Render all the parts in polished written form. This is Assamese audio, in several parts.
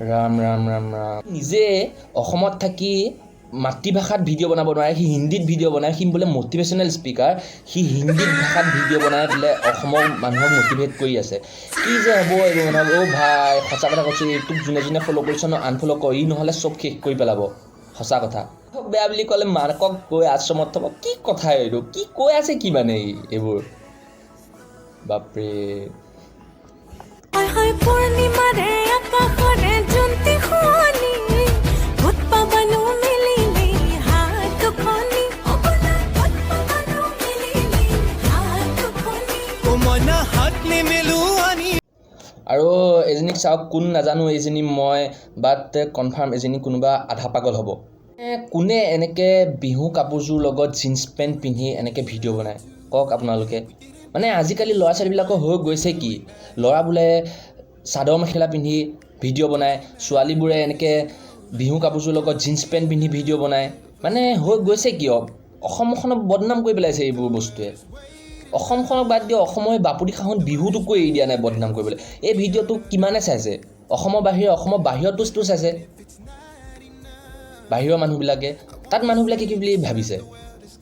ৰাম ৰাম ৰাম ৰাম। নিজে অসমত থাকি মাতৃভাষাত ভিডিঅ' বনাব নোৱাৰে, সি হিন্দীত ভিডিঅ' বনায়। সি বোলে মটিভেশ্যনেল স্পীকাৰ। সি হিন্দীত ভাষাত ভিডিঅ' বনাই বোলে অসমৰ মানুহক মটিভেট কৰি আছে। কি যে হ'ব এইবোৰ মানুহক। অ' ভাই, সঁচা কথা কৈছোঁ, এইটোক যোনে যোনে ফ'ল' কৰিছ ন, আনফ'ল' কৰ। ই নহ'লে চব শেষ কৰি পেলাব। সঁচা কথা। বেয়া বুলি ক'লে মাকক গৈ আশ্ৰমত থ'ব। কি কথা এইটো? কি কৈ আছে কি মানে এইবোৰ? বাপৰে। হয় হয়, পূৰ্ণিমাৰে আকাশৰে জোনটি শুৱনি, ক'ত পাবানো মেলিলে হাত দুখনি? অ বলা, ক'ত পাবানো মেলিলে হাত দুখনি? ও মইনা, হাত নেমেলো আনি। আৰু এজনীক চাওক। কোন নাজানো এইজনী মই, বাট কনফাৰ্ম এজনী কোনোবা আধা পাগল হ'ব। কোনে এনেকৈ বিহু কাপোৰযোৰ লগত জীন্স পেণ্ট পিন্ধি এনেকৈ ভিডিঅ' বনায়, কওক আপোনালোকে? মানে আজিকালি ল'ৰা ছোৱালীবিলাকৰ হৈ গৈছে কি? ল'ৰা বোলে চাদৰ মেখেলা পিন্ধি ভিডিঅ' বনায়, ছোৱালীবোৰে এনেকৈ বিহু কাপোৰযোৰ লগত জীন্স পেণ্ট পিন্ধি ভিডিঅ' বনায়। মানে হৈ গৈছে কিয়? অসমখনক বদনাম কৰি পেলাইছে এইবোৰ বস্তুৱে। অসমখনক বাদ দিয়ক, অসমৰ এই বাপতি সাহোন বিহুটোকো এৰি দিয়া নাই বদনাম কৰিবলৈ। এই ভিডিঅ'টো কিমানে চাইছে অসমৰ বাহিৰে? অসমৰ বাহিৰতো চাইছে বাহিৰৰ মানুহবিলাকে। তাত মানুহবিলাকে কি বুলি ভাবিছে?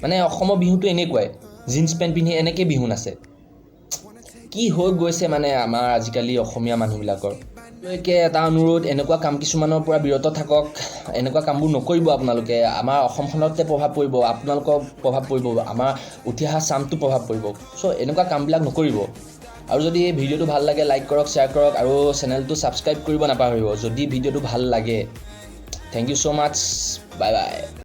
মানে অসমৰ বিহুটো এনেকুৱাই, জীন্স পেণ্ট পিন্ধি এনেকৈ বিহু নাচে। কি হৈ গৈছে মানে আমাৰ আজিকালি অসমীয়া মানুহবিলাকৰ? লৈকে এটা অনুৰোধ, এনেকুৱা কাম কিছুমানৰ পৰা বিৰত থাকক। এনেকুৱা কামবোৰ নকৰিব আপোনালোকে। আমাৰ অসমখনতে প্ৰভাৱ পৰিব, আপোনালোকৰ প্ৰভাৱ পৰিব, আমাৰ উঠি অহা চামটো প্ৰভাৱ পৰিব। চ' এনেকুৱা কামবিলাক নকৰিব। আৰু যদি এই ভিডিঅ'টো ভাল লাগে, লাইক কৰক, শ্বেয়াৰ কৰক আৰু চেনেলটো ছাবস্ক্ৰাইব কৰিব নাপাহৰিব যদি ভিডিঅ'টো ভাল লাগে। Thank you so much, bye bye.